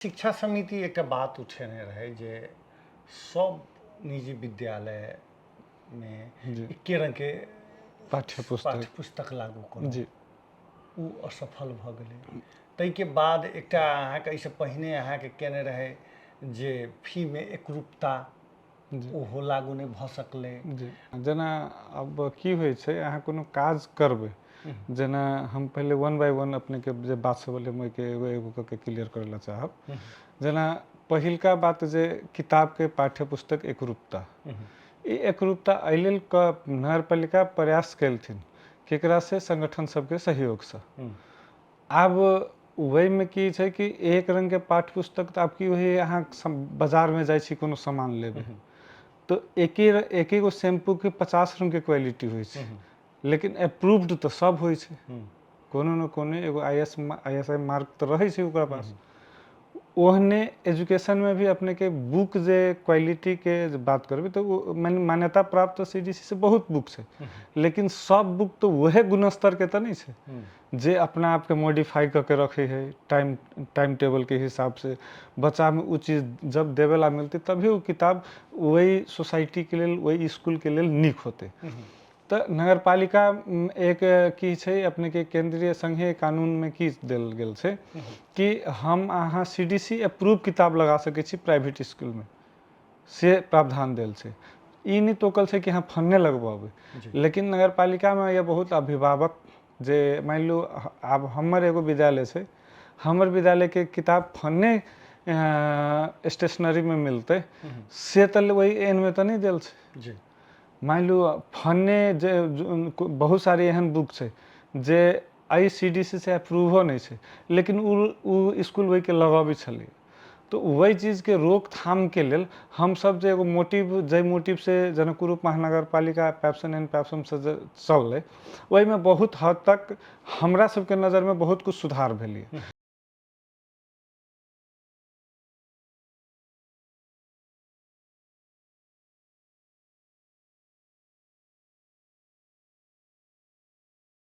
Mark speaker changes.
Speaker 1: शिक्षा समिति एकटा बात उठेने रहै जे सब निजी विद्यालयमे एके रङ्गके
Speaker 2: पाठ्य पुस्तक
Speaker 1: पाठ्य पुस्तक लागू करू।
Speaker 2: जी।
Speaker 1: ओ असफल भऽ गेलै। ताहिके बाद एकटा अहाँके एहिसँ पहिने अहाँके केने रहै जे फीमे एकरूपता, ओहो लागू नहि भऽ सकलै।
Speaker 2: जी, जेना आब की होइ छै, अहाँ कोनो काज करबै, जेना हम पहिले वन बाय वन अपनेके जे बात सब भेलै ओहिके एगो एगो कऽ के क्लियर करै लए चाहब। जेना पहिलका बात जे किताबके पाठ्य पुस्तक एकरूपता, ई एकरूपता एहि लेल नगरपालिका प्रयास केलथिन केकरासँ, संगठन सबके सहयोगसँ। आब ओहिमे की छै कि एक रङ्गके पाठ्य पुस्तक तऽ आब की होइ, अहाँ बाजारमे जाइ छी कोनो सामान लेबै तऽ एके एके गो शैम्पूके 50 रङ्गके क्वालिटी होइ छै, लेकिन अप्रूव्ड तऽ सब होइ छै, कोनो ने कोनो एगो I S I mark तऽ रहै छै ओकरा पास। ओहने एजुकेशनमे भी अपनेके बुक जे क्वालिटीके जे बात करबै तऽ ओ मान्यता प्राप्त CDC से बहुत बुक छै, लेकिन सब बुक तऽ वएह गुणस्तरके तऽ नहि छै जे अपना आपके मॉडिफाई कऽ के रखै है टाइम टाइम टेबलके हिसाबसँ। बच्चामे ओ चीज जब देबे ला मिलतै तभी ओ किताब ओहि सोसाइटीके लेल, ओहि इसकुलके लेल नीक होतै। तऽ नगरपालिका एक की छै, अपनेके केंद्रीय संघीय कानूनमे की देल गेल छै कि हम अहाँ CDC approve किताब लगा सकै छी प्राइवेट इसकुलमे, से प्रावधान देल छै। ई नहि टोकल छै कि अहाँ फन्ने लगबेबै, लेकिन नगरपालिकामे या बहुत अभिभावक जे मानि लू आब हमर एगो विद्यालय छै, हमर विद्यालयके किताब फन्ने स्टेशनरीमे मिलतै से तऽ ओहि एनमे तऽ नहि देल छै। मानि लू फन्ने जे बहुत सारे एहन बुक छै जे एहि CDC से अप्रूवो नहि छै, लेकिन ओ इसकुल ओहिके लगबै छलै। तऽ ओहि चीजके रोकथामके लेल हमसब जे एगो मोटिव, जाहि मोटिवसँ जनकपुर उप महानगरपालिका पैप्सन एंड पैप्समसँ जे चललै, ओहिमे बहुत हद तक हमरा सबके नजरिमे बहुत किछु सुधार भेलै।